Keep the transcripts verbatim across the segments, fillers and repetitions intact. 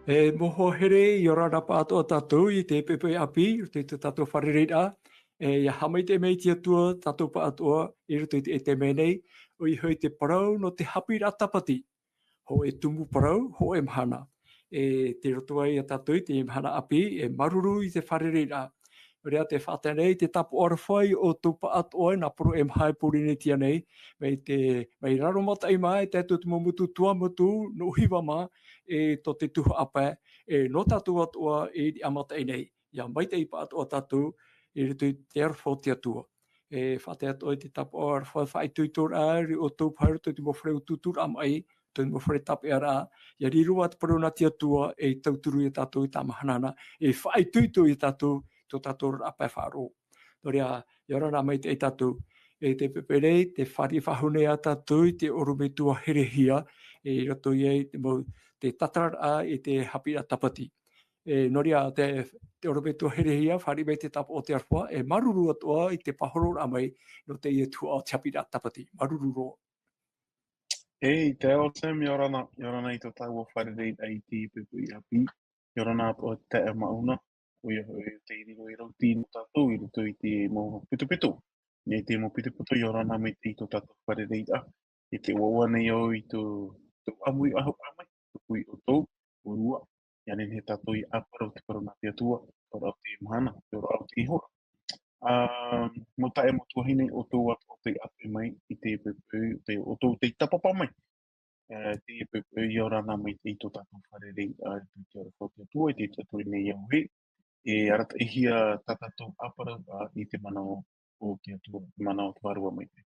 E mau hoa here, ʻia ora na pāʻātoʻa tātou i te poʻipoʻi ʻāpī, i roto i tō tātou fārereiraʻa. E, ʻia haʻamaitaʻi mai te Atua tātou pāʻātoʻa i roto i te, i te mea nei, ʻoia hoʻi te parau nō te haʻapiʻiraʻa tāpati. Hōʻē tumu parau, hōʻē mahana. E tei roto ai ia tātou i te mahana ʻāpī, e māuruuru i te fārereiraʻa. Nō reira, tē faʻatae nei te tāpaʻo aroha ia ʻoutou pāʻātoʻa nā parau e maha i Pōrīnetia nei, mai te, mai Raromataʻi mā, e tae atu i te mau motu Tuamotu, nō Hiva mā, e tō te tuhaʻa pae, e nō tātou atoʻa i Riʻamataʻi nei. ʻIa maitaʻi pāʻātoʻa tātou i roto i te aroha o te Atua. E faʻatae atoʻa i te tāpaʻo aroha, faʻaitoitoraʻa ia ʻoutou paʻi i roto i te mau fare utuuturaʻa maʻi, te mau fare tāpeʻaraʻa, ʻia riro ā te parau nā te Atua e tauturu ia tātou i tā mahana na, e faʻaitoito ia tātou, tō tātou oraraʻa pae faʻaroʻo. Nō reira, ʻia ora na maitaʻi tātou. E tē poʻipoʻi nei, tē fāriʻi faʻahou nei ā tātou i te ʻorometua herehia, e i roto ia i te mau, te tātararaʻa i te haʻapiʻiraʻa tāpati. E, nō reira, te, te ʻorometua herehia, fāriʻi mai te tāpaʻo o te aroha, e māuruuru atoʻa i te pāhororaʻa mai, nō teie tuhaʻa o te haʻapiʻiraʻa tāpati. Māuruuru roa. E, i te ao Sam, ʻia ora na, ʻia ora na i tō tāua fārereiraʻa i te poʻipoʻi ʻāpī, ʻia ora na atoʻa te taeaʻe Mauna, ʻoia hoʻi, tē riro ei rauti nō tātou i roto i te mau pitopito. Nei te mau pitopito, ʻia ora na maitaʻi i tō tātou fārereiraʻa, e tē ʻoaʻoa nei au i tō, tō ʻāmui ahu ʻāmui, tuku iā ʻoutou, ʻōrua, ʻia nehenehe tātou ʻia ʻāparau te parau nā te Atua, te oraraʻa o te mahana, te oraraʻa o te hora. Ā, mau taeaʻe, mau tuahine, ʻoutou atoʻa tei ʻāpeʻe mai i te poʻipoʻi, tei, ʻoutou tei tāpapa mai. Ā, te poʻipoʻi, ʻia ora na maitaʻi i tō tātou fārereiraʻa, i te aroha o te Atua, i te tiʻaturi nei au ē, e arataʻihia tā tātou ʻāparau, ā, i te mana o te Atua, te mana o te Vārua Maitaʻi.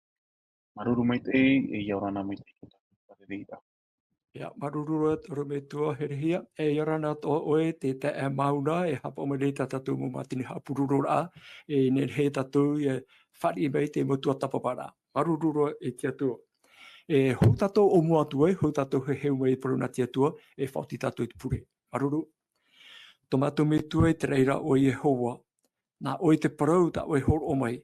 Māuruuru maitaʻi, e ʻia ora na maitaʻi i tō tātou fārereiraʻa. ʻIa, māuruuru roa, ʻorometua herehia. E ʻia ora na atoʻa ʻoe, te taeaʻe Mauna, e haʻapaʻo mai nei tā tātou mau mātini haʻapurororaʻa, e nehenehe tātou e fāriʻi mai te mau tuatāpaparaʻa. Māuruuru roa i te Atua. E hou tātou ʻōmua atu ai, hou tātou e heheu mai i te parau nā te Atua, e faʻaoti tātou i te pure. Māuruuru. Tō mātou Metua i te raʻi ra ʻo Iehova, nā ʻoe te parau tā ʻoe e hōroʻa mai,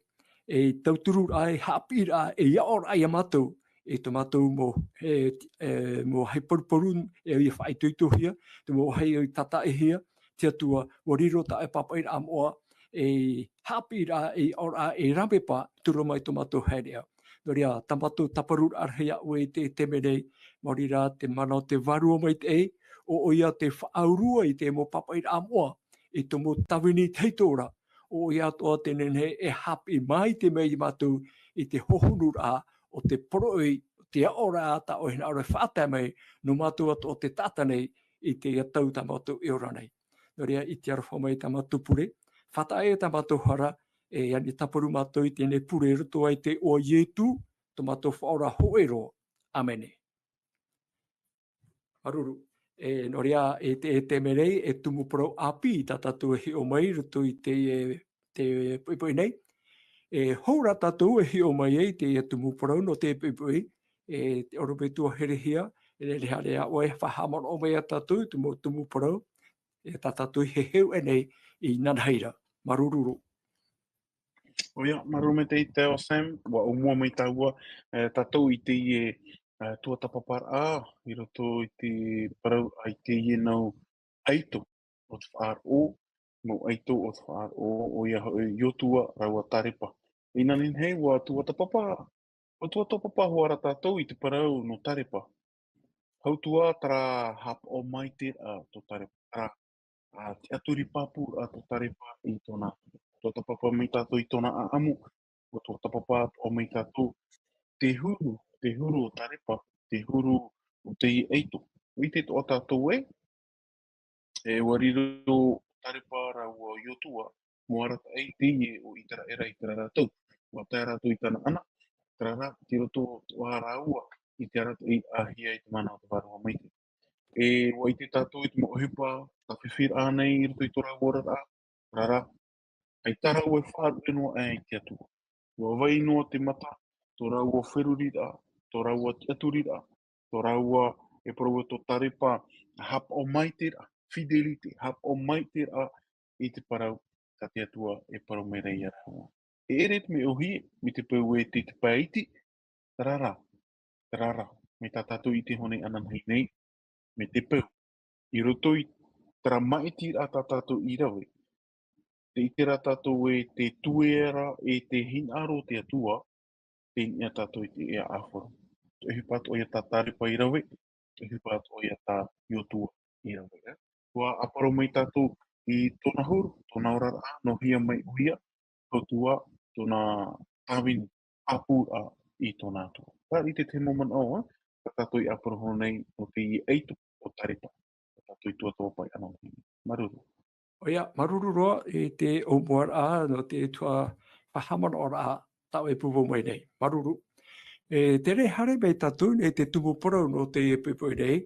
e tautururaʻa, e haʻapiʻiraʻa, e aʻoraʻa ia mātou, i tō mātou mau, e, e, mau vāhi paruparu, e ʻia faʻaitoitohia, te mau vāhi ʻia tātaʻihia, te Atua, ʻua riro tā ʻoe pāpaʻiraʻa moʻa, e haʻapiʻiraʻa, e aʻoraʻa, e rāvepa, tura mai tō mātou haereʻa. Nō reira, tā mātou tāparuraʻa rahi iā ʻoe i te, te mea nei, maori rā te mana o te Vārua Maitaʻi, ʻo, ʻoia tē faʻaurua i te mau pāpaʻiraʻa moʻa, i tō mau tāvini tahito ra, ʻo, ʻoia atoʻa tē nehenehe e haʻapiʻi mai te mea ia mātou i te hohonuraʻa o te poroʻi, te aʻoraʻa tā ʻoe hinaʻaro e faʻatae mai, nō mātou atoʻa te taʻata nei, i teie tau tā mātou e ora nei. Nō reira, i te aroha mai tā mātou pure, faʻataʻa ē tā mātou hara, e ani tāparu mātou i teie pure i roto i te iʻoa o Ietu, tō mātou Faʻaora hōʻē roa. ʻĀmene. Māuruuru. E, nō reira, e te, e te mea nei, e tumu parau ʻāpī tā tātou e hiʻo mai i roto i te, e, te poʻipoʻi nei. E hou rā tātou e hiʻo mai ai i te, e tumu parau nō te poʻipoʻi, e te ʻorometua herehia, e nehenehe ā ʻoe e faʻahaʻamanaʻo mai iā tātou i te mau tumu parau, e tā tātou e heheu aʻe nei inanahi ra. Māuruuru roa. ʻOia, māuruuru maitaʻi te ao Sam, ʻua ʻōmua mai tāua, e, tātou i teie, e, tuatāpaparaʻa, i roto i te parau, ā, i teie nau ʻaito o te faʻaroʻo, mau ʻaito o te faʻaroʻo, ʻoia hoʻi Iotua rāua Tarepa. Inanahi nei, ʻua tuatāpapa, ʻua tuatāpapa hoʻi ra tātou i te parau nō Tarepa. Hau atu ā terā haʻapaʻo maitaʻi ra tō Tarepa, terā, ā, tiʻaturi pāpū ra tō Tarepa i tōna, tuatāpapa mai tātou i tōna ʻāʻamu, ʻua tuatāpapa atoʻa mai tātou te huru, te huru o Tarepa, te huru o teie ʻaito. ʻUa ʻite atoʻa tātou ē, e ʻua riro Tarepa rāua Iotua, mau arataʻi teie o ʻĪteraʻera i terā ra tau. ʻUa tae rātou i Kanaana, terā rā, tei roto atoʻa rāua i te arataʻi ʻāhia i te mana o te Vārua Maitaʻi. E ʻua ʻite tātou i te mau ʻohipa tāfifi ra nei i roto i tō rāua oraraʻa, terā rā, ʻaita rāua e faʻaruʻe noa aʻe i te Atua. ʻUa vai noa te mata, tō rāua feruriraʻa, tō rāua tiʻaturiraʻa, tō rāua, e parau ē tō Tarepa, haʻapaʻo maitaʻi ra, fidélité, haʻapaʻo maitaʻi ra i te parau tā te Atua e parau mai ra iā rāua. E ʻere te mea ʻōhie, mai te peu ē tei te pae iti, terā rā, terā rā, mai tā tātou i te hōʻē inanahi nei, mai te peu, i roto i Terā maʻitiraʻa tā tātou i rave. Te ʻite ra tātou e te tuera, e te hinaʻaro o te Atua, tei niʻa tātou i te ea ʻāfaro. Te ʻohipa atoʻa ia tā Tarepa i rave, te ʻohipa atoʻa ia tā Iotua i rave, e. ʻUa ʻāparo mai tātou i tōna huru, tōna oraraʻa, nō hea mai ʻoia, tō tua, tōna tāvini, ʻāpūraʻa i tōna Atua. Terā te tahi mau manaʻo, e, tā tātou i ʻāparo nei nō te ʻaito o Tarepa, tā tātou i tuatāpapa ana. Māuruuru. ʻOia, māuruuru roa i te ʻōmuaraʻa, nō te tuhaʻa faʻahaʻamanaʻoraʻa, tā ʻoe e pūpū mai nei. Māuruuru. E, terā e haere mai tātou nei te tumu parau nō teie poʻipoʻi nei,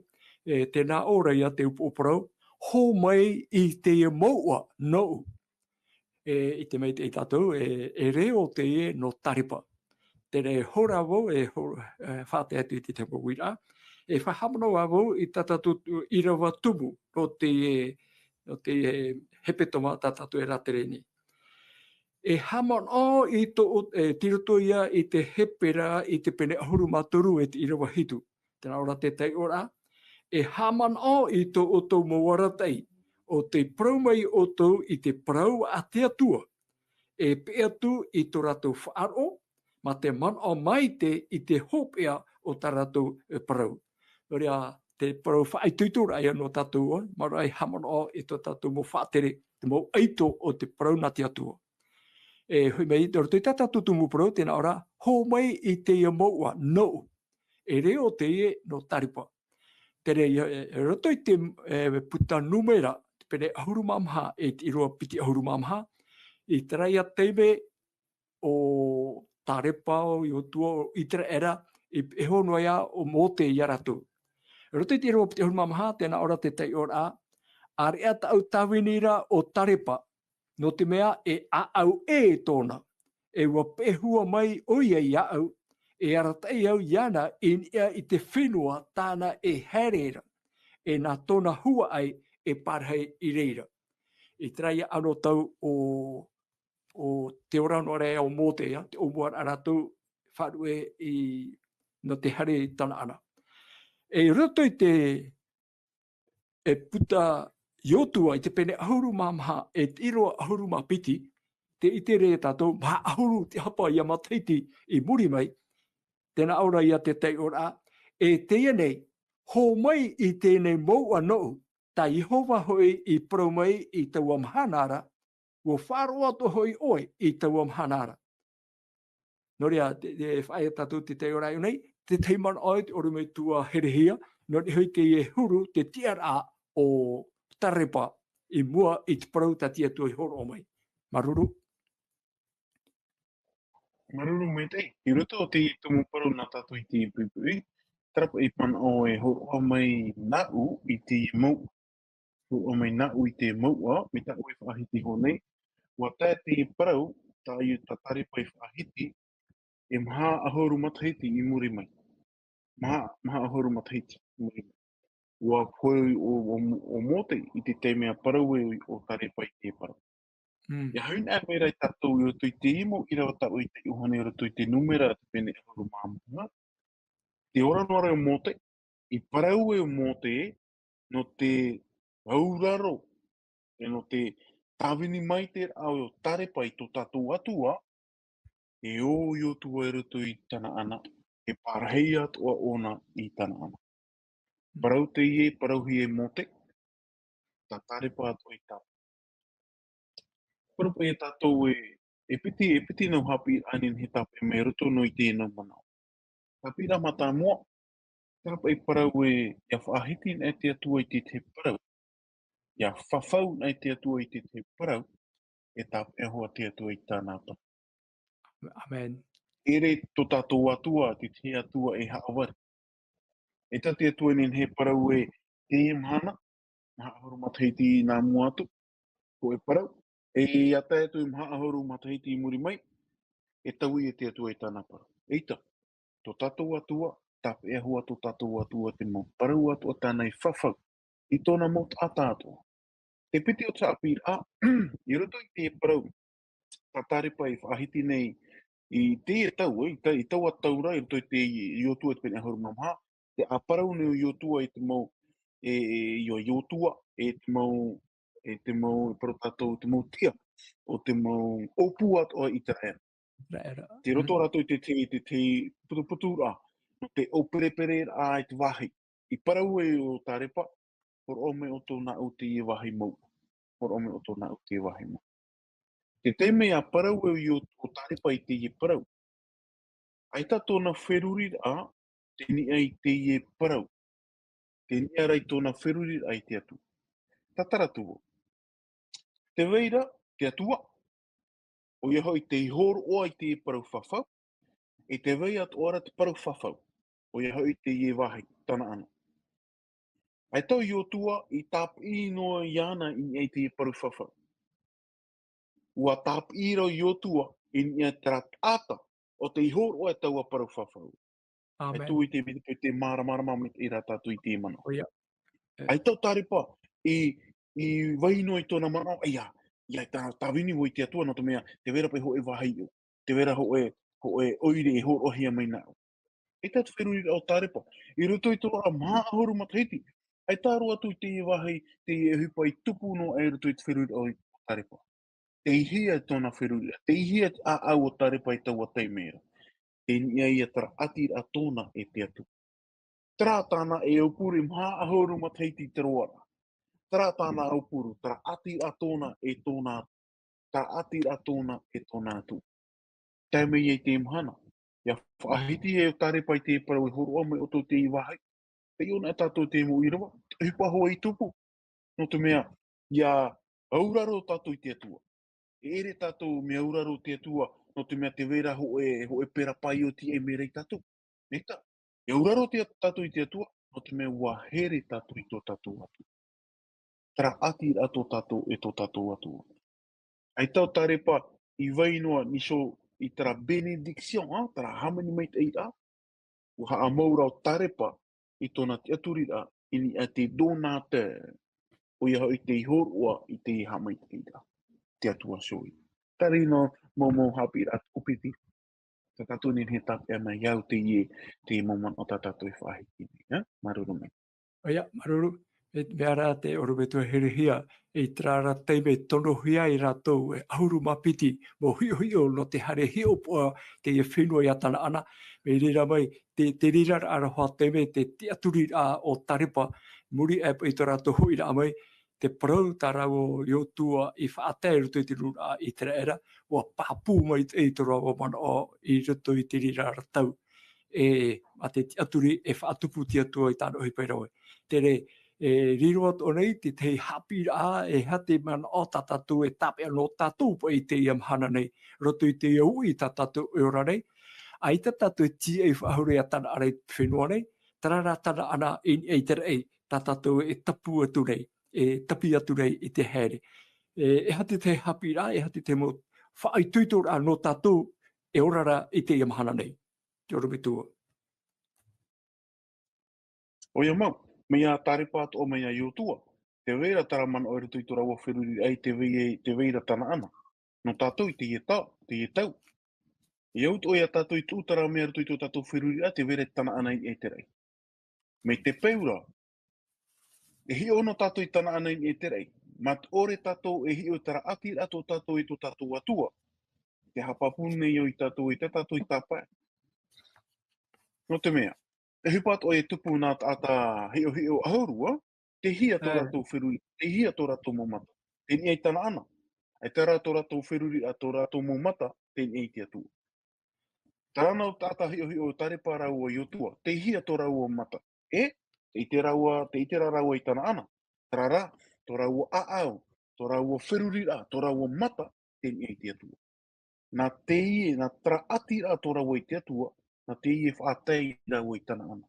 e, tē nā ʻō ra ia te upoʻo parau, hō mai i teie mouʻa nōʻu. E, ʻite maitaʻi tātou, e, e reo teie nō Tarepa. Terā e hora vau, e ho-, e, faʻatae atu i te tahi mau uiraʻa. E faʻahaʻamanaʻo vau i tā tātou ʻīrava tumu, nō te, nō te, e, hepetoma tā tātou e rātere nei. E haʻamanaʻo i tō, e, tei roto ia i te Hepera i te pene ʻahuru mā toru e te ʻīrava hitu. Tē nā ʻō ra te taiʻoraʻa, e haʻamanaʻo i tō ʻoutou mau arataʻi, ʻo tei parau mai ʻoutou i te parau a te Atua, e peʻe atu i tō rātou faʻaroʻo, mā te manaʻo maitaʻi i te hopeʻa o tā rātou, e, parau. Nō reira, te parau faʻaitoitoraʻa ia nō tātou, ʻo, mā roaʻa e haʻamanaʻo i tō tātou mau faʻatere, te mau ʻaito o te parau nā te Atua. E hoʻi mai, nō roto i tā tātou tumu parau, tē nā ʻō ra, hō mai i teie mouʻa nōʻu. E reo teie nō Tarepa. Terā ia, e, e roto i te, e, puta Nūmera, te pene ʻahuru mā maha, e te ʻīrava piti ʻahuru mā maha, i terā ia taime ʻo Tarepa, ʻo Iotua, ʻo ʻĪteraʻera, i peʻe iho noa ia ʻo Mōte ia rātou. Roto i te ʻīrava piti ʻahuru mā maha, tē nā ʻō ra te taiʻoraʻa, ʻāreʻa tāʻu tāvini ra ʻo Tarepa, nō te mea e ʻāʻau ʻē tōna, e ʻua peʻe hua mai ʻoia iāʻu, e arataʻi au iāna i niʻa i te fenua tāna e haere ra, e nā tōna huaʻai e parahi i reira. I terā ia anotau ʻo, ʻo te ora noa ra ʻo Mōte, ia, te ʻōmuaraʻa rātou faʻaruʻe i, nō te haere i Tanaana. E roto i te, e puta Iotua i te pene ʻahuru mā maha, e te ʻīrava ʻahuru mā piti, tē ʻite ra tātou, maha ʻahuru te hapa ia matahiti i muri mai, tē nā ʻō ra ia te taiʻoraʻa, e teie nei, hō mai i teie nei mouʻa nōʻu, tā Iehova hoʻi i parau mai i taua mahana ra, ʻua faʻaroʻo atoʻa hoʻi ʻoe i taua mahana ra. Nō reira, te, te faʻaea tātou te taiʻoraʻa i ʻō nei, te tahi manaʻo e te ʻorometua herehia, nō reira hoʻi teie huru, te tiʻaraʻa o Tarepa i mua i te parau tā te Atua i hōroʻa mai. Māuruuru. Māuruuru maitaʻi. I roto o te tumu parau nā tātou i teie poʻipoʻi, terā paʻi manaʻo e hōroʻa mai nāʻu i teie mau, hōroʻa mai nāʻu i te mouʻa, mai tā ʻoe e faʻahiti iho nei, ʻua tae te parau, tā ia tā Tarepa i faʻahiti, e maha ʻahuru matahiti i muri mai. Maha, maha ʻahuru matahiti i muri mai. ʻUa pohe ʻo, ʻo, ʻo Mōte i te taime a parau ai ʻo Tarepa i te parau. Mm. ʻIa haʻapaʻo mai ra tātou i roto i te mau ʻīrava tā ʻoe i taiʻo ʻoia i roto i te Nūmera, te pene ʻahuru mā maha. Tē ora noa ra ʻo Mōte, i parau ʻo Mōte, nō te auraro, e nō te tāvini maitaʻi o Tarepa i tō tātou Atua, e ʻo Iotua i roto i Tanaana, e parahi atoʻa ʻōna i Tanaana. Parau teie, parauhia e Mōte, tā Tarepa atoʻa i tāpeʻa. Parau paʻi ia tātou e, e piti, e piti nau haʻapiʻiraʻa e nehenehe e tāpeʻa mai roto noa i teie nau manaʻo. Haʻapiʻiraʻa mātāmua, terā paʻi parau ē, ʻia faʻahiti anaʻe te Atua i te tahi parau, ʻia fafau anaʻe te Atua i te tahi parau, e tāpeʻa hoʻi te Atua i tāna parau. ʻĀmene. ʻEʻere tō tātou Atua te tahi Atua e haʻavare. ʻEita te Atua e nehenehe e parau ē, teie mahana, maha ʻahuru matahiti nā mua atu, hōʻē parau, e ʻia tae atu i maha ʻahuru matahiti i muri mai, e taui e te Atua i tāna parau. ʻEita, tō tātou Atua, tāpeʻa hoʻi tō tātou Atua, te mau parau atoʻa tāna i fafau i tōna mau taʻata atoʻa. Te piti o te haʻapiʻiraʻa, i roto i te parau tā Tarepa i faʻahiti nei i teie tau, i ta-, i taua tau ra, i roto i te Iotua i te pene ʻahuru mā maha, te ʻāparau nei o Iotua i te mau, e, e, ʻo Iotua, e te mau, e te mau, e parau tātou, te mau tiʻa, o te mau ʻōpū atoʻa Iteraera. Iteraera. Tei roto rātou i te, te, te, te putuputuraʻa, nō te ʻōperepereraʻa i te vāhi. I parau e ʻo Tarepa, horoʻa mai ʻoutou nāʻu teie vāhi mau. Horoʻa mai ʻoutou nāʻu teie vāhi mau. Te taime a parau e ʻo, ʻo Tarepa i teie parau. ʻAita tōna feruriraʻa, te niʻa i teie parau. Te niʻa rā i tōna feruriraʻa i te Atua. Tatara atu vau. Te vai ra, te Atua. ʻOia hoʻi tei hōroʻa i te parau fafau. E te vai atoʻa ra te parau fafau. ʻOia hoʻi teie vāhi, Tanaana. ʻAita ʻo Iotua i tāpiʻi noa iāna i niʻa i te parau fafau. ʻUa tāpiʻi ra ʻo Iotua i niʻa i terā taʻata, ʻo tei hōroʻa i taua parau fafau. E ʻāmene. Tū i te mea te, te māramarama mai i rā tātou i te manaʻo. ʻOia. E. ʻAita ʻo Tarepa, i, i vai noa i tōna manaʻo, ʻaia, ʻia tā, tāvini vau i te Atua, nō te mea, te vai ra paʻi hōʻē vāhi ʻō, te vai ra hōʻē, hōʻē ʻoire e hōroʻahia mai nāʻu. ʻAita te feruriraʻa o Tarepa, i roto i te oraraʻa maha ʻahuru matahiti, ʻaita roa atu i teie vāhi, teie ʻohipa i tupu noa i roto i te feruriraʻa o Tarepa. Tei hea tōna feruriraʻa, tei hea te ʻāʻau o Tarepa i taua taime ra. Tei niʻa ia terā ʻatiraʻa tōna e te Atua. Terā tāna e aupuru i maha ʻahuru matahiti i te roaraʻa. Terā tāna aupuru, terā ʻatiraʻa tōna e tōna, terā ʻatiraʻa tōna e tōna Atua. Tae mai ai teie mahana, ʻia faʻahiti e ʻo Tarepa i te parau e hōroʻa mai ʻoutou i teie vāhi. Tei ʻō na e tātou te mau ʻīrava, te ʻohipa hoʻi i tupu. Nō te mea, ʻia auraro tātou i te Atua. E ʻere tātou mea auraro te Atua, nō te mea te vai ra hōʻē, hōʻē pera paio tiʻa mai ra ia tātou. ʻAita, ʻia auraro te, tātou i te Atua, nō te mea ʻua here tātou i tō tātou Atua. Terā ʻatiraʻa tō tātou e tō tātou Atua. ʻAita ʻo Tarepa i vai noa nīsō i terā bénédiction, ā, terā hāmani maitaʻiraʻa, ʻua haʻamau ra ʻo Tarepa i tōna tiʻaturiraʻa i niʻa i te donateur, ʻoia hoʻi tei hōroʻa i te haʻamaitaʻiraʻa, te Atua Sohō. Terā noa mau, mau haʻapiʻiraʻa tuku piti. Tā tātou e nehenehe e tāpeʻa mai, ʻia au teie, te mau manaʻo tā tātou e faʻahiti nei, ā? Māuruuru maitaʻi. ʻOia, māuruuru, e, mea rā te ʻorometua herehia, i terā ra taime tonohia ai rātou e ʻahuru mā piti mau hiʻohiʻo nō te haere hiʻopoʻa teie fenua ia Tanaana, mai reira mai, te, te reira ra aroha taime te tiʻaturiraʻa o Tarepa, muri aʻe paʻi i tō rātou hoʻiraʻa mai, te parau tā rāua ʻo Iotua i faʻatae i roto i te nūnaʻa Iteraera, ʻua pāpū maitaʻi tō rāua manaʻo i roto i te reira ra tau. E, mā te tiʻaturi e faʻatupu te Atua i tāna ʻohipa i rave. Terā, e, riro atoʻa nei te tahi haʻapiʻiraʻa, e aha te manaʻo tā tātou e tāpeʻa nō tātou paʻi i teie mahana nei, roto i teie uʻi tā tātou e ora nei. ʻAita tātou e tīaʻi faʻahou ra ia Tanaana i te fenua nei, terā rā Tanaana i, i te raʻi, tā tātou e tapu atu nei, e tāpī atu nei i te haere. E, e aha te tahi haʻapiʻiraʻa, e aha te tahi mau faʻaitoitoraʻa nō tātou e ora ra i teie mahana nei. Te ʻorometua. ʻOia mau, mai ia Tarepa atoʻa mai ia Iotua. Te vai ra terā manaʻo i roto i tō rāua feruriraʻa i te vai, te vai ra Tanaana. Nō tātou i teie tau, teie tau. ʻIa au atoʻa ia tātou i tuʻu terā mea i roto i tō tātou feruriraʻa, te vai ra Tanaana i niʻa i te raʻi. Mai te peu ra, e hiʻo noa tātou i Tanaana i niʻa i te raʻi. Mā te ʻore tātou e hiʻo i terā ʻatiraʻa tō tātou e tō tātou Atua, te haʻapāpū nei au ia tātou, i tā tātou i tāpae. Nō te mea, te ʻohipa atoʻa e tupu nā taʻata hiʻohiʻo ʻahuru, ā, tei hea tō Ā. rātou feruri, tei hea tō rātou mau mata. Tei niʻa i Tanaana. E terā tō rātou feruriraʻa, tō rātou mau mata, tei niʻa i te Atua. Terā nā taʻata hiʻohiʻo Tarepa rāua Iotua, tei hea tō rāua mata. E, tei ʻite rāua, tei ʻite rā rāua i Tanaana. Terā rā, tō rāua ʻāʻau, tō rāua feruriraʻa, tō rāua mata, tei niʻa i te Atua. Nā teie, nā terā ʻatiraʻa tō rāua i te Atua, nā teie e faʻatae rāua i Tanaana.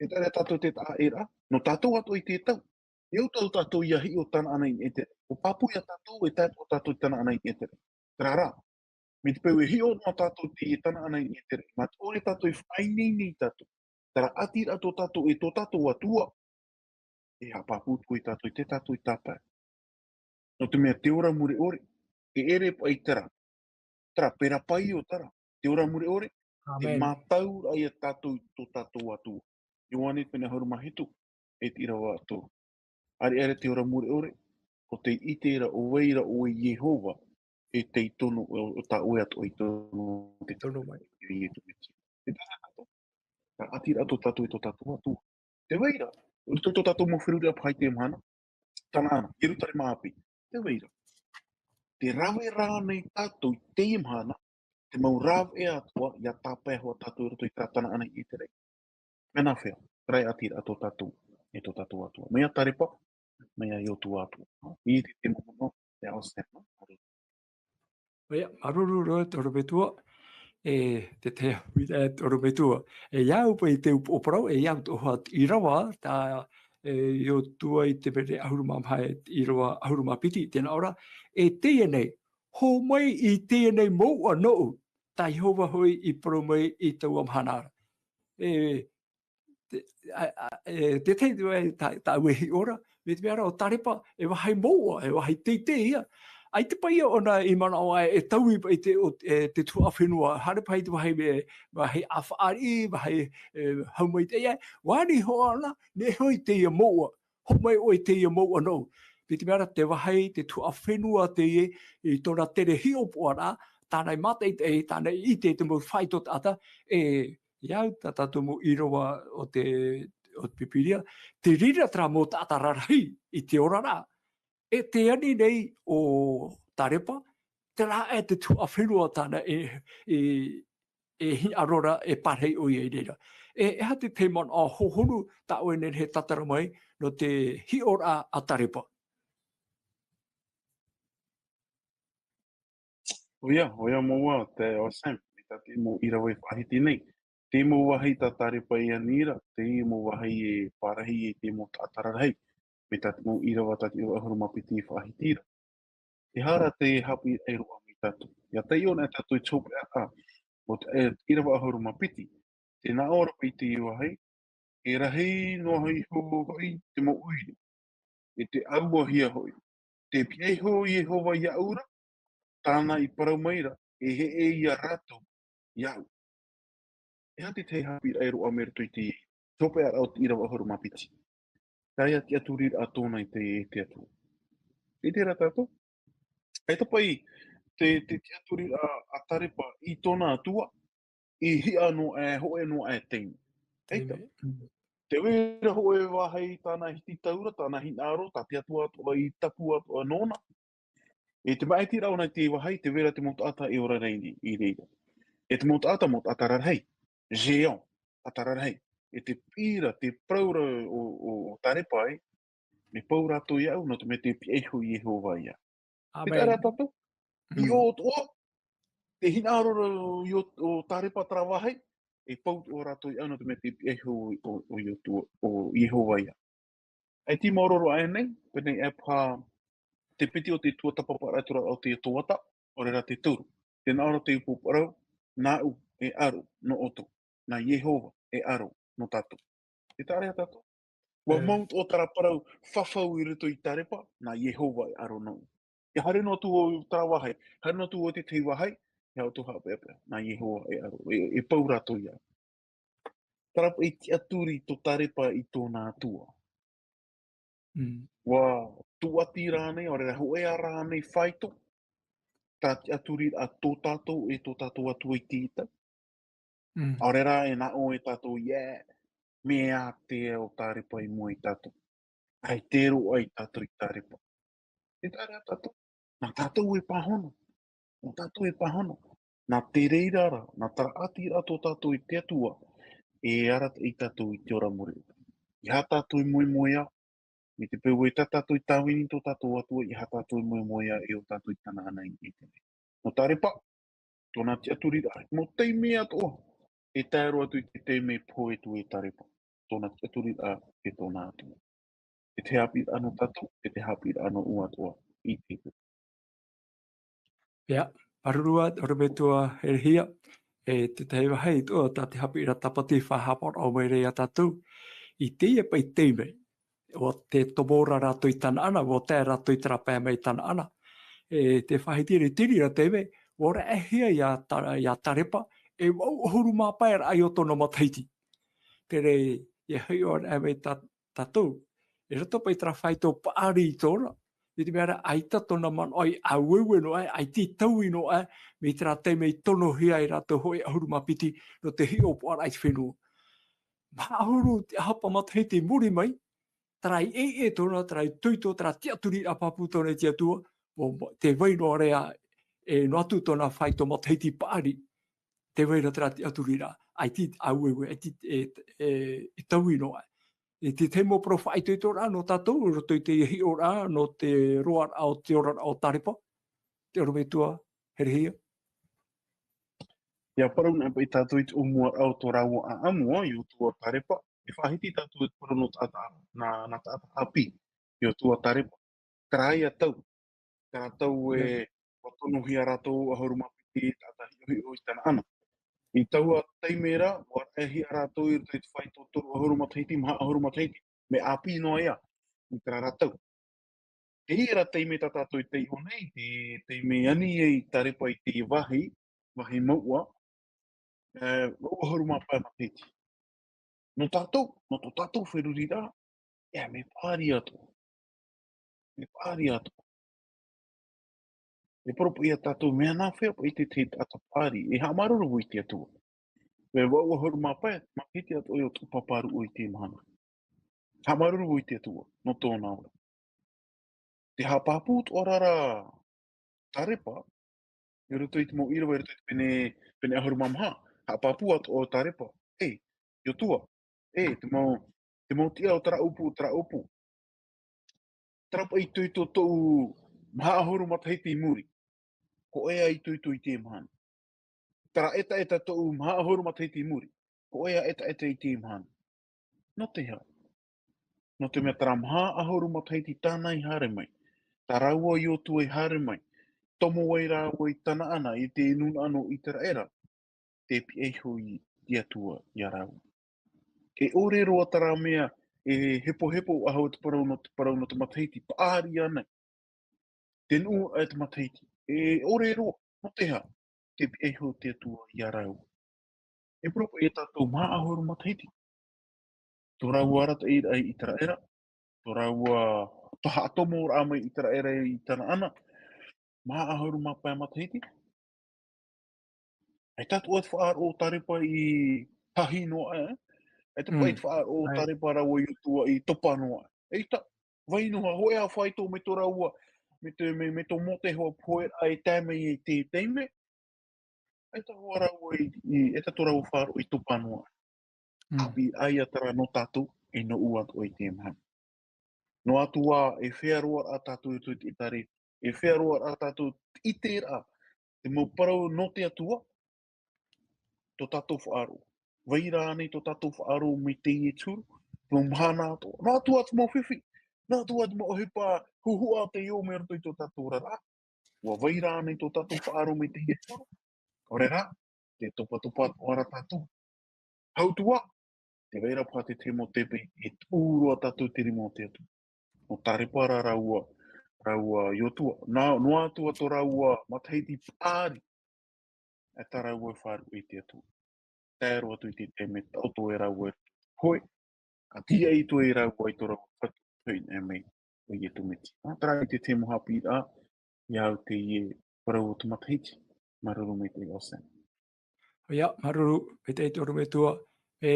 E taʻa ra tātou te taʻaʻēraʻa, nō tātou atoʻa i te tau. E au tātou, tātou ʻia hiʻo Tanaana i niʻa i te raʻi. ʻUa pāpū ia tātou, e tae atoʻa tātou i Tanaana i niʻa i te raʻi. Terā rā, mai te peu e hiʻo noa tātou i teie Tanaana i niʻa i te raʻi. Mā te ʻore tātou e faʻaineine ia tātou. Terā ʻatiraʻa tō tātou, e tō tātou Atua. E haʻapāpū atu ia tātou, i tā tātou i tāpae. Nō te mea te ora mure ʻore, e ʻere paʻi terā. Terā, pera paio terā. Te ora mure ʻore, e Āmene. mātauraʻa ia tātou i tō tātou Atua. Ioane pene ʻahuru mā hitu, e te ʻīrava toru. ʻareʻare te ora mure ʻore, ʻo tei ʻite ra ʻo vai ra ʻoe Iehova, e tei tono, ʻo, ʻo tā ʻoe atoʻa i tono te Tono mai. I Iesu Mesia. E tā tātou, tāʻatiraʻa tō tātou e tō tātou Atua. Te vai ra, ʻo tō tātou mau feruriraʻa paha i teie mahana, Tanaana, Ierutarema ʻāpī. Te vai ra. Te rave rānei tātou i teie mahana, te mau rāveʻa atoʻa, ʻia tāpae hoʻi tātou i roto i tā Tanaana i ʻētereʻi. Mea nāfea, tāʻatiraʻa tō tātou, e tō tātou Atua. Mai iā Tarepa, mai iā Iotua atoʻa. I te, te mau manaʻo, te ao Stephen. ʻOia, māuruuru roa, te ʻorometua. E, te tahi huiraʻatira, te ʻorometua. E, ʻia au paʻi te upoʻo parau, e, ʻia au tō ʻoe ʻīrava, tā, e, Iotua i te pene ʻahuru mā maha, e, ʻīrava ʻahuru mā piti, tē nā ʻō ra, e teie nei, hō mai i teie nei mouʻa nōʻu, tā Iehova hoʻi i parau mai i taua mahana ra. E, te, a, a, e, te tahi te vai tā, tāʻu e hiʻo ra, mai te mea ra ʻo Tarepa, e vāhi mouʻa, e vāhi teitei ia. ʻAita paʻi ʻōna i manaʻo ai, e taui paʻi te, ʻo, e, te tuhaʻa fenua, haere paʻi te vāhi me, vāhi ʻāfaʻari, vāhi, e, haumai teie, ʻua ani hoʻi ʻōna, nehenehe i teie mouʻa, hō mai ʻoe i teie mouʻa nōʻu. Mai te mea ra te vāhi, te tuhaʻa fenua teie, i tōna tere hiʻopoʻaraʻa, tāna i mātaʻitaʻi, tāna i ʻite i te mau faito taʻata, e, ʻia au tā tātou mau ʻīrava o te, o te Pīpīria, te reira terā mau taʻata rarahi i te oraraʻa. E tē ani nei ʻo Tarepa, terā e te tuhaʻa fenua tāna e, e, e hinaʻaro ra, e parahi ʻoia i reira. E, e aha te tahi manaʻo hohonu tā ʻoe e nehenehe e tātara mai, nō te hiʻoraʻa a Tarepa? ʻOia, ʻoia mau ā, te ao Sam, mai tā te mau ʻīrava e faʻahiti nei. Te mau vāhi tā Tarepa e ani ra, te mau vāhi e parahi e te mau taʻata rarahi. Mai tā te mau ʻīrava, tā te ʻīrava ʻahuru mā piti e faʻahiti ra. E aha ra te haʻapiʻiraʻa e roaʻa mai tātou. ʻIa taiʻo anaʻe tātou i te hopeʻa, ʻo te, e, ʻīrava ʻahuru mā piti. Tē nā ʻō ra paʻi te vāhi, e rahi noa iho hoʻi te mau ʻoire, e te ʻauahia hoʻi. Tē pihaʻi iho Iehova iāʻu ra, tāna i parau mai ra, e heʻe ia rātou iāʻu. E aha te tahi haʻapiʻiraʻa e roaʻa mai roto i te hopeʻaraʻa o te ʻīrava ʻahuru mā piti? Tae ā te tiʻaturiraʻa tōna i te, i te Atua. ʻIte ra tātou? ʻAita paʻi te, te tiʻaturiraʻa a Tarepa i tōna Atua, i hiʻa noa aʻe, hōʻē noa aʻe taime. ʻAita. Taime. Tē vai ra hōʻē vāhi tāna i hiti taura, tāna hinaʻaro, tā te Atua atoʻa i tapu atoʻa nōna. E te maʻitiraʻa ʻōna i te vāhi, tē vai ra te mau taʻata e ora ra i, i reira. E te mau taʻata, mau taʻata rarahi, géant, taʻata rarahi. E te piʻi ra, te parau ra o, o, o Tarepa ē, mea pau rātou iāʻu, nō te mea tē pihaʻi iho Iehova iāʻu. ʻĀmene. Tē taʻa ra tātou? Mm. I ʻō atoʻa, te hinaʻaro ra o, o Tarepa terā vāhi, e pau atoʻa rātou iāʻu, nō te mea tē pihaʻi iho o, o, o Iotua, o Iehova iāʻu. E te māuruuru aʻe nei, pēnei aʻe paha te piti o te tuatāpaparaʻa i te oraraʻa o te tuatāpaparaʻa, ʻaore rā te toru. Tē nā ʻō ra te upoʻo parau, nāʻu e aro nō ʻoutou, nā Iehova e aro nō tātou. Tē taʻa ra ia tātou. ʻUa Mm. mau atoʻa terā parau fafau i roto i Tarepa, nā Iehova e aro nōʻu. ʻIa haere noa atu vau i terā vāhi, haere noa atu vau i te tahi vāhi, ʻia ʻoutou haʻapeʻapeʻa, nā Iehova e aro, e, e pau rātou iāʻu. Terā paʻi tiʻaturi tō Tarepa i tōna Atua. Mm. ʻUa tūʻati rānei, ʻaore rā hōʻē rānei faito, terā tiʻaturiraʻa tō tātou e tō tātou Atua i te ʻita. Mm. ʻAore rā e nā ʻō e tātou, ʻē, mea ātea ʻo Tarepa i mua ia tātou. ʻAita e roaʻa ia tātou i Tarepa. Tē taʻa ra ia tātou. Nā tātou e pāhono. Nā tātou e pāhono. Nā te reira ra, nā tāʻatiraʻa tō tātou i te Atua, e arataʻi ia tātou i te ora mure. ʻEiaha tātou e moemoeā, mai te peu ē tā tātou i tāvini tō tātou Atua, ʻeiaha tātou e moemoeā e ʻō tātou i Tanaana i ʻētereʻi. Nō Tarepa, tōna tiʻaturiraʻa, mau taime atoʻa, e tae roa atu i te taime e pohe atu e Tarepa, tōna tiʻaturiraʻa e tōna Atua. E te haʻapiʻiraʻa nō tātou, e te haʻapiʻiraʻa nō ʻoe atoʻa i te Atua. ʻIa, māuruuru ā, ʻorometua Herehia, e te tahi vāhi atoʻa tā te haʻapiʻiraʻa tāpati e faʻahaʻapaʻo mai ra ia tātou, i teie paʻi taime, ʻua tomo ra rātou i Tanaana, ʻua tae rātou i terā pae mai Tanaana. E te faʻahiti ra i te reira taime, ʻua raʻehia ia Ta-, ia Tarepa, e vaʻu ʻahuru mā pae raʻa i ō tōna matahiti. Terā, ʻia hiʻo anaʻe mai tā-, tātou, i roto paʻi terā faito paʻari i tōna, i te mea ra, ʻaita tōna manaʻo i ʻāueue noa aʻe, ʻaita i taui noa aʻe, mai terā taime i tonohia ai rātou hōʻē ʻahuru mā piti nō te hiʻopoʻaraʻa i te fenua. Maha ʻahuru te ʻahapa matahiti i muri mai, terā i ʻeʻe tōna, terā i toito, terā tiʻaturiraʻa pāpū tōna i te Atua, ʻo, ʻo, tē vai noa ra ā, e, noa atu tōna faito matahiti paʻari, tē vai ra terā tiʻaturiraʻa, ʻaita i ʻāueue, ʻaita i, e, e, i taui noa aʻe. I te tahi mau parau faʻaitoitoraʻa nō tātou, i roto i te hiʻoraʻa, nō te roaraʻa o te oraraʻa o Tarepa, te ʻorometua Herehia. ʻIa parau noa paʻi tātou i te ʻōmuaraʻa o tō rāua ʻāʻamu, ā, Iotua Tarepa, e faʻahiti tātou i te parau nō taʻata, nā, nā taʻata ʻāpī, Iotua Tarepa. Terā ia tau, terā tau e, ʻIa. ʻUa tonohia rātou ʻahuru mā piti taʻata hiʻohiʻo i Tanaana. I taua taime ra, ʻua raʻehia rātou i roto i te faito toru ʻahuru matahiti, maha ʻahuru matahiti, mea ʻāpī noa ia, i terā ra tau. Teie ra taime tā tātou i taiʻo nei, te, taime ani ai Tarepa i te vāhi, vāhi mouʻa, e, vaʻu ʻahuru mā pae matahiti. Nō tātou, nō tō tātou feruriraʻa, ʻia, mea paʻari atoʻa. Mea paʻari atoʻa. E parau paʻi ia tātou, mea nāfea paʻi te, te taʻata paʻari, e haʻamāuruuru vau i te Atua. Mea vaʻu ʻahuru mā pae matahiti atoʻa ʻo tō pāpā ruʻo i teie mahana. Haʻamāuruuru vau i te Atua, nō tōna ora. Tē haʻapāpū atoʻa ra Tarepa, i roto i te mau ʻīrava, i roto i te pene, pene ʻahuru mā maha, haʻapāpū atoʻa Tarepa, e, Iotua, e, te mau, te mau tiʻa o terā ʻōpū, o terā ʻōpū. Terā paʻi i toito tōʻu maha ʻahuru matahiti i muri. Hōʻē ā i toito i teie mahana. Terā ʻetaʻeta tōʻu maha ʻahuru matahiti i muri. Hōʻē ā ʻetaʻeta i teie mahana. Nō te aha? Nō te mea terā maha ʻahuru matahiti tāna i haere mai. Tā rāua Iotua i haere mai. Tomo ai rāua i Tanaana, i te nūnaʻa nō ʻĪteraʻera. Tē pihaʻi iho i te Atua ia rāua. E ʻore roa terā mea, e hepohepo ʻahau te parau nō, te parau nō te matahiti, paʻari ānei. Te nuʻu e te matahiti. E ʻore roa, nō te aha? Tē pihaʻi iho te Atua ia rāua. E parau paʻi ia tātou maha ʻahuru matahiti. Tō rāua arataʻiraʻa i ʻĪteraʻera, tō rāua, tō haʻatomoraʻa mai ʻĪteraʻera i Tanaana, maha ʻahuru mā pae matahiti. ʻAita atoʻa te faʻaroʻo o Tarepa i hahi noa aʻe, ʻaita paʻi te faʻaroʻo o Tarepa rāua Iotua i topa noa aʻe. ʻAita, vai noa, hōʻē ā faito mai tō rāua, mai te, mai, mai tō Mōte hoʻi e tae mai i te taime. ʻAita hoʻi rāua i, i, ʻaita tō rāua faʻaroʻo i topa noa aʻe. Mm. ʻĀpī ā ia terā nō tātou, e nō ʻō atoʻa i teie mahana. Noa atu ā, e fea roa rā tātou i roto i te ʻĒtare, e fea roa rā tātou i ʻiteraʻa, te mau parau nō te Atua, tō tātou faʻaroʻo. Vai ra ānei tō tātou faʻaroʻo mai teie te huru, te mau mahana atoʻa. Noa atu ā te mau fifi, noa atu ā te mau ʻohipa huhua a te ao mai roto i tō tātou oraraʻa. ʻUa vai ra ānei tō tātou faʻaroʻo mai teie te huru. ʻAore rā, tē topatopa atoʻa ra tātou. Hau atu ā, tē vai ra paha te tahi mau tepe, e tuʻu roa tātou i te rima o te Atua. Nō Tarepa rā rāua, rāua Iotua. Nā, noa atu ā tō rāua matahiti paʻari, e tā rāua e faʻaroʻo i te Atua. Tae roa atu i te taime taʻoto e rāua e hōʻē, ka tīaʻi atoʻa e rāua i tō rāua Fatu, hoʻi mai ʻo Iesu Mesia. Nā, terā i te tahi mau haʻapiʻiraʻa, ia au teie parau o te matahiti, māuruuru maitaʻi ʻo Sam. ʻOia, māuruuru maitaʻi te ʻorometua, e,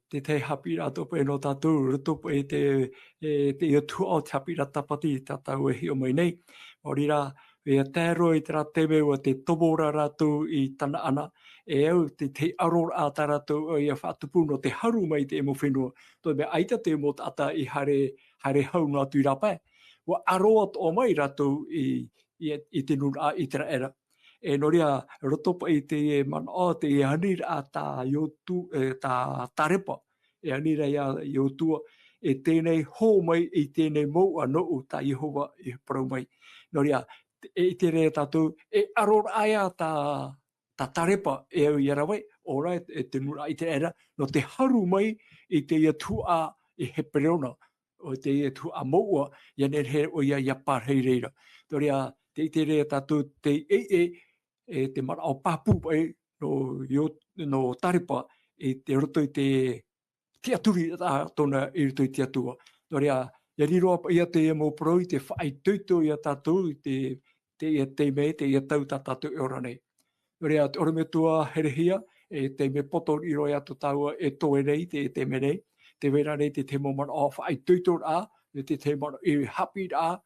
te tahi haʻapiʻiraʻa atoʻa paʻi nō tātou, roto paʻi i te, e, teie tuhaʻa o te haʻapiʻiraʻa tāpati tā tātou e hiʻo mai nei. Nō reira, ʻia tae roa i terā taime ʻua tē tomo ra rātou i Tanaana, e au te tahi ʻaroraʻa tā rātou ʻoia faʻatupu nō te haru mai i te mau fenua, tō te mea ʻaita te mau taʻata i haere, haere hau noa atu i rāpae. ʻUa ʻaro atoʻa mai rātou i, i, i te nūnaʻa ʻĪteraʻera. E nō reira, roto paʻi i teie manaʻo, teie aniraʻa tā Iotu-, e, tā Tarepa, e aniraʻa ia Iotua, e teie nei hō mai i teie nei mouʻa nōʻu tā Iehova i parau mai. Nō reira, e ʻite ra tātou, e ʻaroraʻa ia tā, tā Tarepa e au ia rave, ʻo rā e, e te nūnaʻa ʻĪteraʻera, nō te haru mai i teie tuhaʻa i Heperona, ʻo teie tuhaʻa mouʻa, ʻia nehenehe ʻoia ʻia pārahi i reira. Nō reira, tē ʻite ra tātou te ʻeʻe, e te manaʻo pāpū paʻi nō Io-, nō Tarepa, i te roto i te tiʻaturi tā tōna i roto i te Atua. Nō reira, Ia riro paʻi ia teie mau parau i te faʻaitoito ia tātou i te, teie taime, teie tau tā tātou e ora nei. Nō reira, te ʻorometua herehia, e taime poto riʻi roa ia tō tāua e toe nei, te, te taime nei, tē vai ra nei te tahi mau manaʻo faʻaitoitoraʻa, e te tahi mau manaʻo e haʻapiʻiraʻa,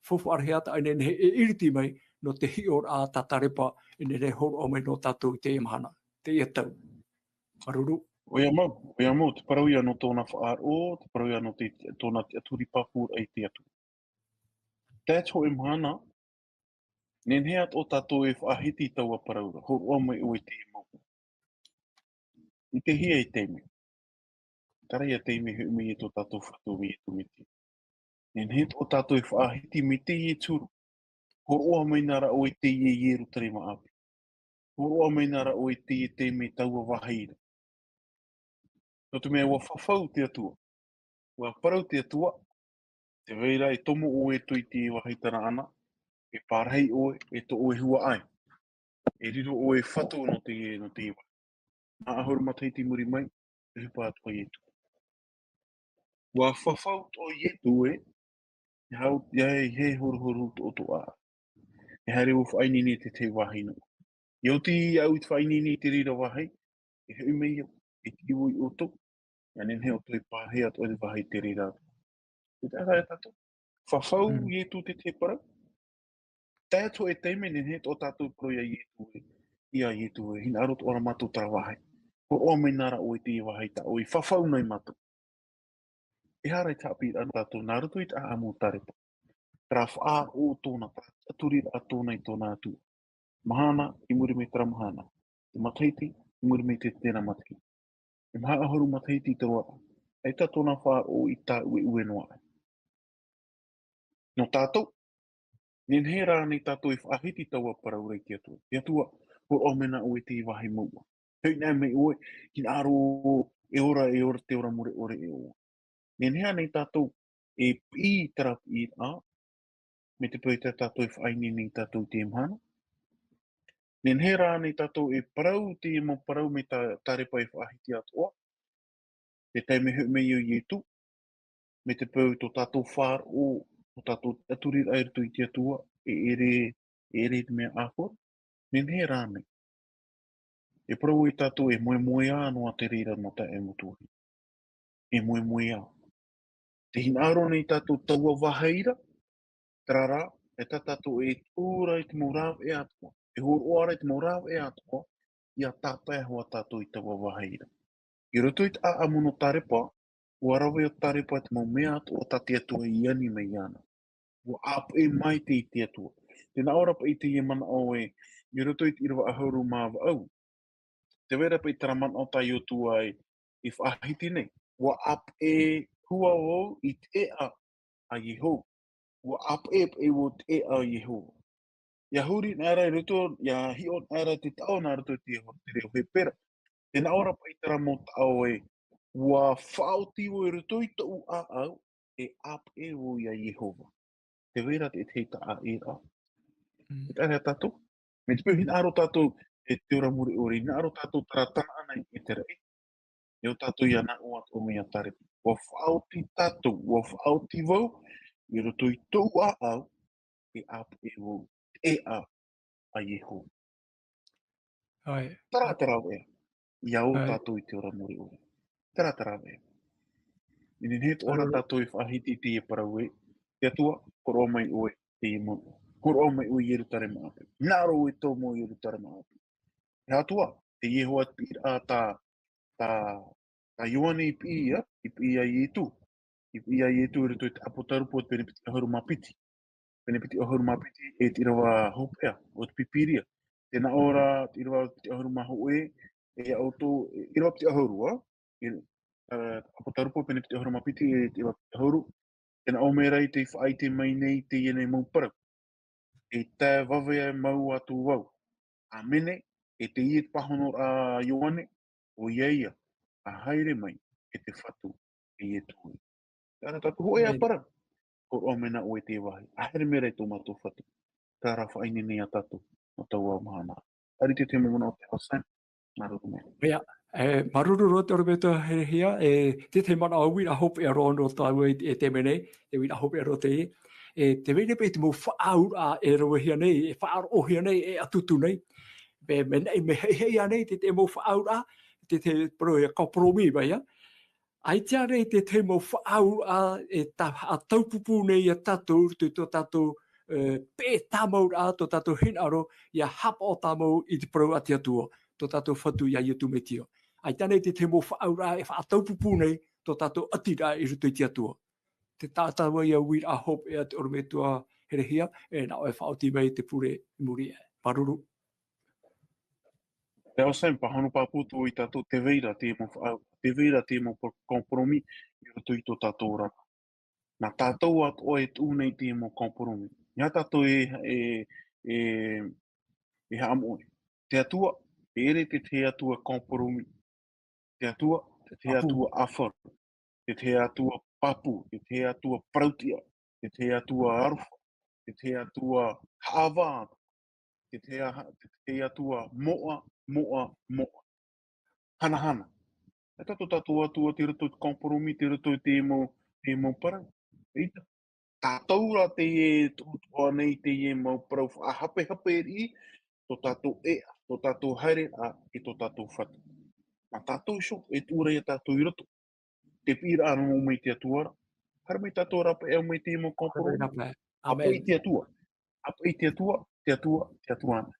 faufaʻa rahi atu e nehenehe e iriti mai, nō te hiʻoraʻa tā Tarepa, e nehenehe e hōroʻa mai nō tātou i teie mahana, teie tau. Māuruuru. ʻOia mau, ʻoia mau, te parau ia nō tōna faʻaroʻo, te parau ia nō te, tōna tiʻaturi pāpūraʻa i te Atua. Tae atu hōʻē mahana, nehenehe atoʻa tātou e faʻahiti i taua parau ra, hōroʻa mai ʻoe i teie mau. I te hia e taime. Terā ia taime e hoʻi mai ai tō tātou Fatu, mai Ietu Metia. Nehenehe atoʻa tātou e faʻahiti mai teie turu. Hōroʻa mai na ra ʻoe i teie Ierutarema ʻāpī. Hōroʻa mai na ra ʻoe i teie taime i taua vāhi ra. Nō te mea ʻua fafau te Atua. ʻUa parau te Atua, tē vai ra e tomo ʻoe e tō i te vāhi Tanaana, e pārahi ʻoe, e tō ʻoe huaʻai. E riro ʻoe e fatu nō te, nō te vāhi. Maha ʻahuru matahiti i muri mai, e ʻohipa atu ai Ietu. ʻUa fafau atoʻa Ietu ē, e hau, e hau, e hau horohoro atoʻa. E haere ʻo faʻaineine i te tahi vāhi nō. ʻIa oti au i te faʻaineine i te reira vāhi, e hoʻi mai au, e tiʻi vau ia ʻoutou, ʻia nehenehe ʻoutou e pārahi atoʻa i te vāhi i te reira atoʻa. Te taʻata e tātou. Fafau Mm. Ietu i te tahi parau. Tae atu hōʻē taime nehenehe atoʻa tātou e parau ia Ietu ē, ia Ietu ē, hinaʻaro atoʻa ra mātou terā vāhi. Hōroʻa mai na ra ʻoe i teie vāhi tā ʻoe i fafau nei mātou. E aha rā te haʻapiʻiraʻa nō tātou nā roto i te ʻāʻamu o Tarepa. Terā faʻaroʻo tōna, terā tiʻaturiraʻa tōna i tōna Atua. Mahana, i muri mai terā mahana. Te matahiti, i muri mai te, terā matahiti. E maha ʻahuru matahiti i te roaraʻa. ʻAita tōna faʻaroʻo i tāʻueʻue noa aʻe. Nō tātou, nehenehe rānei tātou e faʻahiti i taua parau ra i te Atua. Te Atua, hōroʻa mai na ʻoe i teie vāhi mouʻa. Hoʻi na mai ʻoe, hinaʻaro e ora, e ora, te ora mure ʻore e ʻoe. Nehenehe ānei tātou e piʻi i terā piʻiraʻa, mai te peu tā tātou e faʻaineine nei tātou i teie mahana. Nehenehe rānei tātou e parau teie mau parau mai tā, Tarepa e faʻahiti atoʻa. Te taime e hoʻi mai ai Ietu, mai te peu tō tātou faʻaroʻo, tō tātou tiʻaturiraʻa i roto i te Atua, e ʻere, e ʻere i te mea ʻāpō ra. Nehenehe rānei. E parau ia tātou e moemoeā noa te reira nō taeaʻe Motuhake. E moemoeā. Tē hinaʻaro nei tātou taua vāhi ra, terā rā, e tā tātou e tuʻu ra i te mau rāveʻa atoʻa, e hōroʻa ra i te mau rāveʻa atoʻa, ʻia tāpae hoʻi tātou i taua vāhi ra. I roto i te ʻāʻamu nō Tarepa, ʻua rave ʻo Tarepa i te mau mea atoʻa tā te Atua i ani mai iāna. ʻUa ʻāpeʻe maitaʻi te Atua. Tē nā ʻō ra paʻi teie manaʻo ē, i roto i te ʻīrava ʻahuru mā vaʻu. Tē vai ra paʻi terā manaʻo tā Iosua e, i faʻahiti nei. ʻUa ʻāpeʻe hoʻi vau i te ʻēʻa a Iehova. ʻUa ʻāpeʻe paʻi vau i te ʻēʻa a Iehova. ʻIa huri anaʻe ra i roto, ʻia hiʻo anaʻe ra te taʻo nā roto i te, te reo Hepera. Tē nā ʻō ra paʻi terā mau taʻo ē, ʻua faʻaoti vau i roto i tōʻu ʻāʻau, e ʻāpeʻe vau ia Iehova. Tē vai ra te, te taʻa ʻēʻa. Mm. E taʻa tātou. Mai te peu hinaʻaro tātou, e te ora mure ʻore, hinaʻaro tātou terā Tanaana i te raʻi. E ʻo tātou ʻia nā ʻō atoʻa mai ia Tarepa. ʻUa faʻaoti tātou, ʻua faʻaoti vau, i roto i tōʻu ʻāʻau, e ʻāpeʻe vau, e ʻā, a Iehova. ʻAe. Terā te rāveʻa, ʻia ō Āe. tātou i te ora mure ʻore. Terā te rāveʻa. E nehenehe atoʻa ra Āe. tātou e faʻahiti i teie parau ē, te Atua, hōroʻa mai ʻoe i teie mau. Hōroʻa mai ʻoe i Ierutarema ʻāpī. Hinaʻaro ʻoe e tomo i Ierutarema ʻāpī. E Atua, te Iehova te piʻiraʻa tā, tā, tā Ioane i piʻi ia, i piʻi ia Ietu. I piʻi ia Ietu i roto i te ʻApotarupo, te pene piti ʻahuru mā piti. Pene piti ʻahuru mā piti, e te ʻīrava hopeʻa o te Pīpīria. Tē nā ʻō ra, te ʻīrava piti ʻahuru mā hōʻē, e ia ʻoutou, e, ʻīrava piti ʻahuru, ā? E, ā, ʻApotarupo, pene piti ʻahuru mā piti, e te ʻīrava piti ʻahuru. Tē nā ʻō mai ra i te faʻaʻite mai nei i teie nei mau parau. E tae vave mau atu vau. ʻĀmene, e teie te pāhonoraʻa a Ioane, ʻoia ia, ʻa haere mai, e te Fatu, e Ietu ē. Terā tātou hōʻē ā Āmene. parau. Hōroʻa mai na ʻoe i te vāhi. ʻA haere mai ra i tō mātou Fatu. Terā rā faʻaineine ia tātou, nō taua mahana. Āriʻi te mau manaʻo o te Hausa, nā roto mai. ʻOia, E, māuruuru roa te ʻorometua Herehia, e, te tahi manaʻo uiraʻa hopeʻa roa nō tāua i, e te mea nei, te uiraʻa hopeʻa roa teie. E, tē vai ra paʻi te mau faʻaauraʻa e ravehia nei, e faʻaroʻohia nei, e ʻatutu nei. Mea, mea, mea haʻihaʻi ānei te, te mau faʻaauraʻa, te, te parau e compromis paʻi, ā. ʻAita ānei te tahi mau faʻaauraʻa e tā, haʻataupupū nei ia tātou, tō, tō tātou, e, peʻe tāmauraʻa, tō tātou hinaʻaro, ʻia haʻapaʻo tāmau i te parau a te Atua, tō tātou Fatu ia Iesu Mesia. ʻAita ānei te tahi mau faʻaauraʻa e faʻataupupū nei tō tātou ʻatiraʻa i roto i te Atua. Te taʻata vau ia uiraʻa hopeʻa te ʻorometua Herehia, e nā ʻoe e faʻaoti mai te pure i muri aʻe. Māuruuru. Te ao Sam, pāhono pāpū atu i tātou, tē vai ra te mau faʻa-, tē vai ra te mau pa-, compromis i roto i tō tātou oraraʻa. Nā tātou atoʻa e tuʻu nei te mau compromis. Ia tātou e, e, e, e haʻamoʻe. Te Atua, e ʻere te, te Atua compromis. Te Atua, te, te Atua ʻāfaru. Te, te Atua pāpū, te, te Atua parautiʻa, te, te Atua aroha, te, te Atua haʻavā, te, te, te, te Atua moʻa, moʻa, moʻa. Hanahana. E tātou, tātou Atua tei roto i te compromis, tei roto i te mau, te mau parau. ʻEita. Tātou rā teie e tuʻutuʻu nei teie mau parau faʻahapehape riʻi, tō tātou ʻēʻa, tō tātou haereraʻa, i tō tātou Fatu. Nā tātou iho, e tuʻu ra ia tātou i roto. Te piʻiraʻa anō mai te Atua ra. Haere mai tātou rāpae mai teie mau compromis. Haere rāpae. ʻĀpeʻi te Atua. ʻĀpeʻi te Atua, te Atua, te Atua ānei.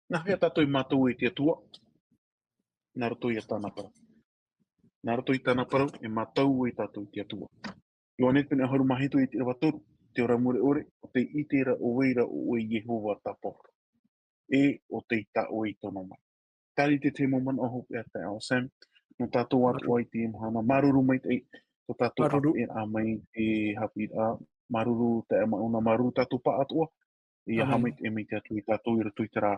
Nā hea tātou e mātau ai te Atua? Nā roto ia tāna parau. Nā roto i tāna parau, e mātau ai tātou i te Atua. Ioane pene ʻahuru mā hitu ʻīrava toru, te ora mure ʻore, ʻo tei ʻite ra ʻo vai ra ʻoe Iehova Tāpaʻo ra. E ʻo tei tā ʻoe i tono mai. Terā te mau manaʻo hopeʻa taeaʻe Sam, nō tātou atoʻa i teie mahana, māuruuru maitaʻi, tō tātou haʻapiʻiraʻa mai te haʻapiʻiraʻa, māuruuru taeaʻe Mauna, māuruuru tātou pāʻatoʻa, ʻia haʻamaitaʻi mai te Atua ia tātou i roto i terā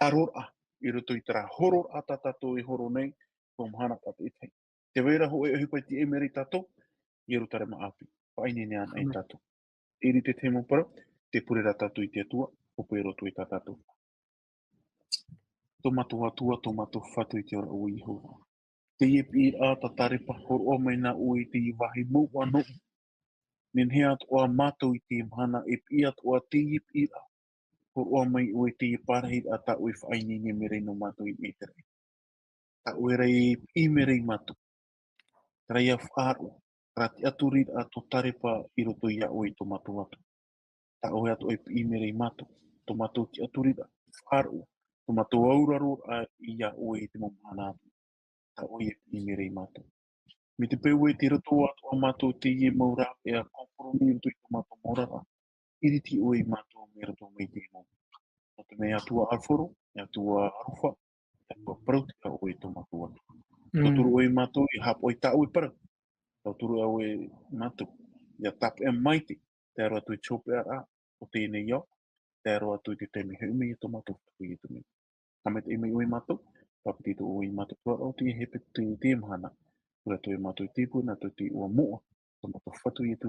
ʻaroraʻa, i roto i terā hororaʻa tā tātou e horo nei, tō mahana pāʻatoʻa. Tē vai ra hōʻē ʻohipa i tiʻa mai ra ia tātou, Ierutarema ʻāpī, faʻaineine ana ia tātou. E riro te mau parau, tē pure ra tātou i te Atua, hope roa atu i tā tātou. Tō mātou Atua, tō mātou Fatu i te ora ʻo Iehova. Teie piʻiraʻa tātarepa, hōroʻa mai na ʻoe i teie vāhi mau ʻānoʻi. Nehenehe atoʻa mātou i teie mahana e piʻi atoʻa teie piʻiraʻa. Hōroʻa mai ʻoe i teie parahiraʻa tā ʻoe e faʻaineine mai ra nō mātou i ʻēteraʻa. Tā ʻoe rā e piʻi mai ra ia mātou. Terā ia faʻaroʻo, terā tiʻaturiraʻa tō tārepa i roto ia ʻoe tō mātou Atua. Tā ʻoe atoʻa e piʻi mai ra ia mātou, tō mātou tiʻaturiraʻa, faʻaroʻo, tō mātou auraro ia ʻoe i te mau mahana atoʻa. Tā ʻoe e piʻi mai ra ia mātou. Mai te peu ē tei roto atoʻa mātou i teie mau rāveʻa compromis i roto i tō mātou mau oraraʻa, iriti ʻoe ia mātou mai roto mai i teie mau. Nō te mea e Atua ʻāfaru, e Atua aroha, e Atua parautiʻa ʻoe tō mātou Atua. Mm. Tauturu ʻoe ia mātou, e haʻapaʻo i tā ʻoe parau. Tauturu ʻoe ia mātou, ʻia tāpeʻa maite, tae roa atu i te hopeʻaraʻa o teie nei ao, tae roa atu i te taime hoʻi mai ia tō mātou Fatu Iesu Mesia. Haʻamaitaʻi mai ʻoe ia mātou, pāpetito ʻoe ia mātou, ʻo teie hepetoma i teie mahana, pure atu ia mātou i te ipu, nā te iʻoa moʻa, tō mātou Fatu Iesu,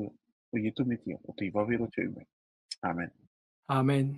ʻo Iesu Mesia, ʻo tei vave roa atu mai. ʻĀmene. ʻĀmene.